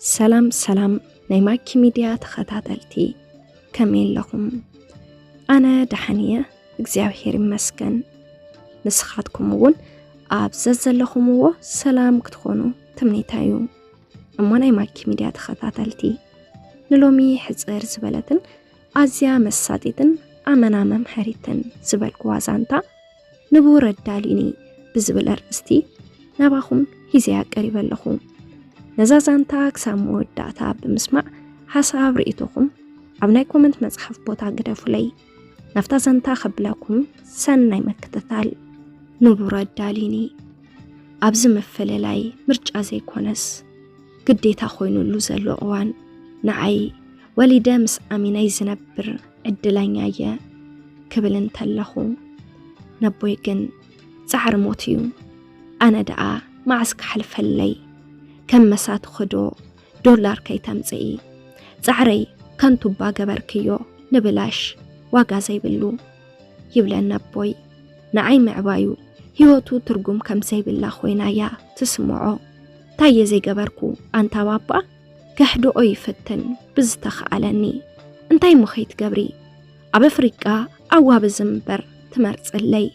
ሰላም ሰላም ናይ ማኪ ሚድያ ተኸታተልቲ፣ ከመይ ኣለኹም? ኣነ ደሓን እየ፣ እግዚኣብሔር ይመስገን። ንስኻትኩም እውን ኣብ ዘዘለኹምዎ ሰላም ክትኾኑ ትምኒተይ እዩ። እሞ ናይ ማኪ ሚድያ ተኸታተልቲ፣ ንሎሚ ሕጽር ዝበለትን ኣዝያ መሳጢትን ኣመና መምሃሪትን ዝበልኩዋ ዛንታ ንቡር ኣዳልዩኒ ብዝብል ኣርእስቲ ናባኹም ሒዘያ ቀሪበ ኣለኹ። ነዛ ዛንታ ክሳብ መወዳእታ ብምስማዕ ሓሳብ ርእይቶኹም ኣብ ናይ ኮመንት መጽሓፍ ቦታ ግደፉለይ። ናብታ ዛንታ ከብለኩም ሰናይ ምክትታል። ንቡር ኣዳልዩኒ ኣብዚ ምፍልላይ ምርጫ ዘይኮነስ ግዴታ ኮይኑሉ ዘሎ እዋን ንዓይ ወሊደ ምስ ኣሚነይ ዝነብር ዕድለኛ እየ ክብል እንተለኹ፣ ነቦይ ግን ጻዕሪ ሞት እዩ። ኣነ ደኣ መዓስ ክሓልፈለይ? ከም መሳትኹ ዶ ዶላር ከይተምጽኢ? ጻዕረይ ከንቱ እባ ገበርክዮ ንብላሽ ዋጋ ዘይብሉ ይብለኒ ኣቦይ። ንዓይ ምዕባዩ ህይወቱ ትርጉም ከም ዘይብላ ኮይና እያ ትስምዖ። እንታይ እየ ዘይገበርኩ ኣንታ ባባ? ከሕድኦ ይፍትን ብዝተኻኣለኒ። እንታይ እሞ ከይትገብሪ? ኣብ ኣፍሪቃ ኣዋብዝ እምበር ትመርጽለይ።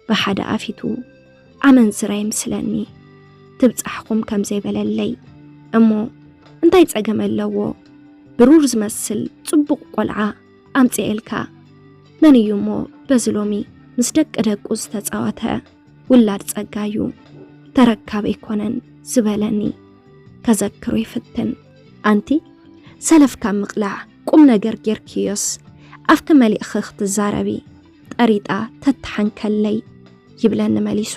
ብሓደ ኣፊቱ ኣመንዝራ ይምስለኒ። ትብጻሕኹም ከም ዘይበለለይ። እሞ እንታይ ጸገም ኣለዎ? ብሩር ዝመስል ጽቡቕ ቆልዓ ኣምጽኤልካ። መን እዩ እሞ በዚ ሎሚ ምስ ደቂ ደቁ ዝተጻወተ? ውላድ ጸጋ እዩ፣ ተረካቢ ኣይኮነን ዝበለኒ ከዘክሮ ይፍትን። ኣንቲ ሰለፍካ ምቕላዕ ቁም ነገር ጌርክዮስ ኣፍኪ መሊእኺ ክትዛረቢ ጠሪጣ ተትሓንከለይ ይብለኒ መሊሱ።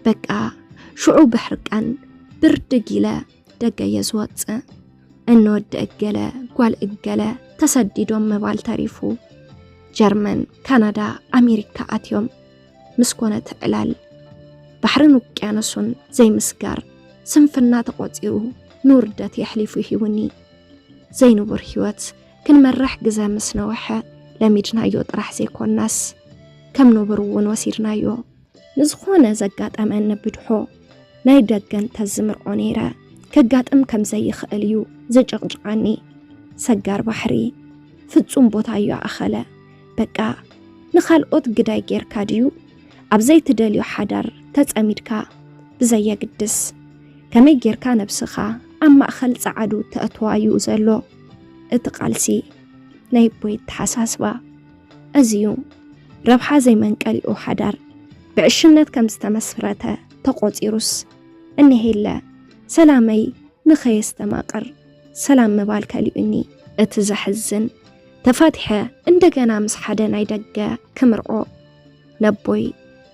በቃ ሽዑ ብሕርቃን ብርድግ ኢለ ደገ እየ ዝወጽእ። እኒ ወዲ እገለ ጓል እገለ ተሰዲዶም ምባል ተሪፉ፣ ጀርመን፣ ካናዳ፣ ኣሜሪካ ኣትዮም ምስ ኮነ ትዕላል። ባሕርን ውቅያኖሱን ዘይምስጋር ስንፍና ተቖጺሩ ንውርደት የሕሊፉ ሂቡኒ። ዘይንቡር ህይወት ክንመርሕ ግዘ ምስ ነወሐ ለሚድናዮ ጥራሕ ዘይኮናስ ከም ንቡር እውን ወሲድናዮ። ንዝኾነ ዘጋጠመኒ ብድሖ ናይ ደገ እንተዝምርዖ ነይረ፣ ከጋጥም ከም ዘይኽእል እዩ ዘጨቕጭቐኒ። ሰጋር ባሕሪ ፍጹም ቦታ እዩ ኣኸለ። በቃ ንኻልኦት ግዳይ ጌርካ ድዩ ኣብ ዘይትደልዮ ሓዳር ተጸሚድካ? ብዘየግድስ ከመይ ጌርካ ነብስኻ ኣብ ማእከል ጸዓዱ ተእትዋ እዩ ዘሎ እቲ ቃልሲ። ናይ ኣቦይ ኣተሓሳስባ እዚ እዩ። ረብሓ ዘይመንቀሊኡ ሓዳር ብዕሽነት ከም ዝተመስረተ ተቖጺሩስ፣ እነሄለ ሰላመይ ንኸየስተማቕር ሰላም ምባል ከሊኡኒ። እቲ ዘሕዝን፣ ተፋቲሐ እንደገና ምስ ሓደ ናይ ደገ ክምርዖ ነቦይ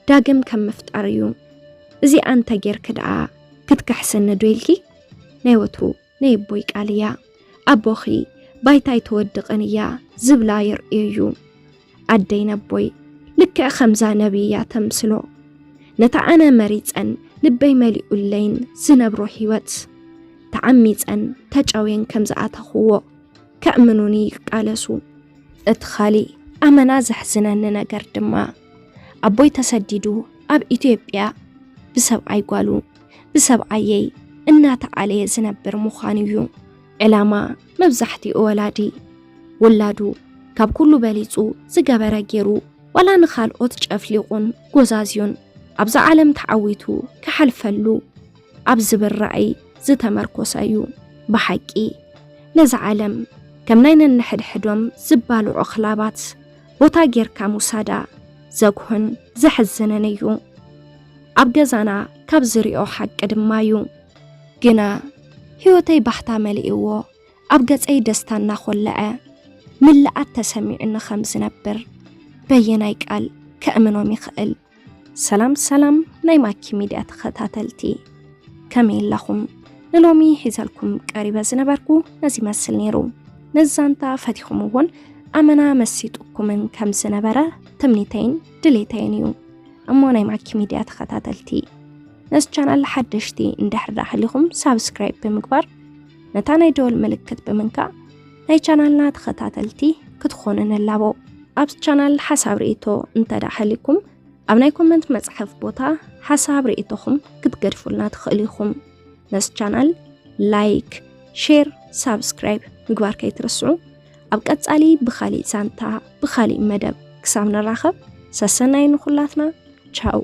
ዳግም ከም ምፍጣር እዩ። እዚኣ እንተ ጌርኪ ደኣ ክትክሕስኒ ዶ ኢልኪ? ናይ ወትሩ ናይ ኣቦይ ቃል እያ። ኣቦኺ ባይታ ኣይትወድቕን እያ ዝብላ የርእዮ እዩ። ኣደይ ነቦይ ልክዕ ከምዛ ነቢይ እያ ተምስሎ። ነታ ኣነ መሪጸን ልበይ መሊኡለይን ዝነብሮ ህይወት ተዓሚጸን ተጨውየን ከም ዝኣተኽዎ ከእምኑኒ ይቃለሱ። እቲ ኻሊእ ኣመና ዘሕዝነኒ ነገር ድማ ኣቦይ ተሰዲዱ ኣብ ኢትዮጵያ ብሰብኣይ ጓሉ ብሰብኣየይ እናተዓለየ ዝነብር ምዃኑ እዩ። ዕላማ መብዛሕትኡ ወላዲ ውላዱ ካብ ኩሉ በሊጹ ዝገበረ ጌሩ ዋላ ንኻልኦት ጨፍሊቑን ጎዛዝዩን ኣብዛ ዓለም ተዓዊቱ ክሓልፈሉ ኣብ ዝብል ራእይ ዝተመርኮሰ እዩ። ብሓቂ ነዛ ዓለም ከም ናይ ነንሕድሕዶም ዝባልዑ ክላባት ቦታ ጌርካ ምውሳዳ ዘጉህን ዘሕዝንን እዩ። ኣብ ገዛና ካብ ዝሪኦ ሓቂ ድማ እዩ። ግና ህይወተይ ባህታ መሊእዎ ኣብ ገጸይ ደስታ እናኾለዐ ምልኣት ተሰሚዑኒ ከም ዝነብር በየናይ ቃል ከእምኖም ይኽእል? ሰላም ሰላም ናይ ማኪ ሚድያ ተኸታተልቲ፣ ከመይ ኣለኹም? ንሎሚ ሒዘልኩም ቀሪበ ዝነበርኩ ነዚ ይመስል ነይሩ። ነዚ ዛንታ ፈቲኹም እውን ኣመና መሲጡኩምን ከም ዝነበረ ትምኒተይን ድሌተይን እዩ። እሞ ናይ ማኪ ሚድያ ተኸታተልቲ፣ ነዚ ቻናል ሓደሽቲ እንድሕር ደኣ ሃሊኹም ሳብስክራይብ ብምግባር ነታ ናይ ደወል ምልክት ብምንካእ ናይ ቻናልና ተኸታተልቲ ክትኾኑ ንላቦ። ኣብዚ ቻናል ሓሳብ ርእይቶ እንተ ደኣ ሃሊኩም ኣብ ናይ ኮመንት መጽሓፍ ቦታ ሓሳብ ርእይቶኹም ክትገድፉልና ትኽእሉ ኢኹም። ነዚ ቻናል ላይክ፣ ሼር፣ ሳብስክራይብ ምግባር ከይትረስዑ። ኣብ ቀጻሊ ብኻሊእ ዛንታ፣ ብኻሊእ መደብ ክሳብ ንራኸብ፣ ሰሰናይ ንኹላትና። ቻው።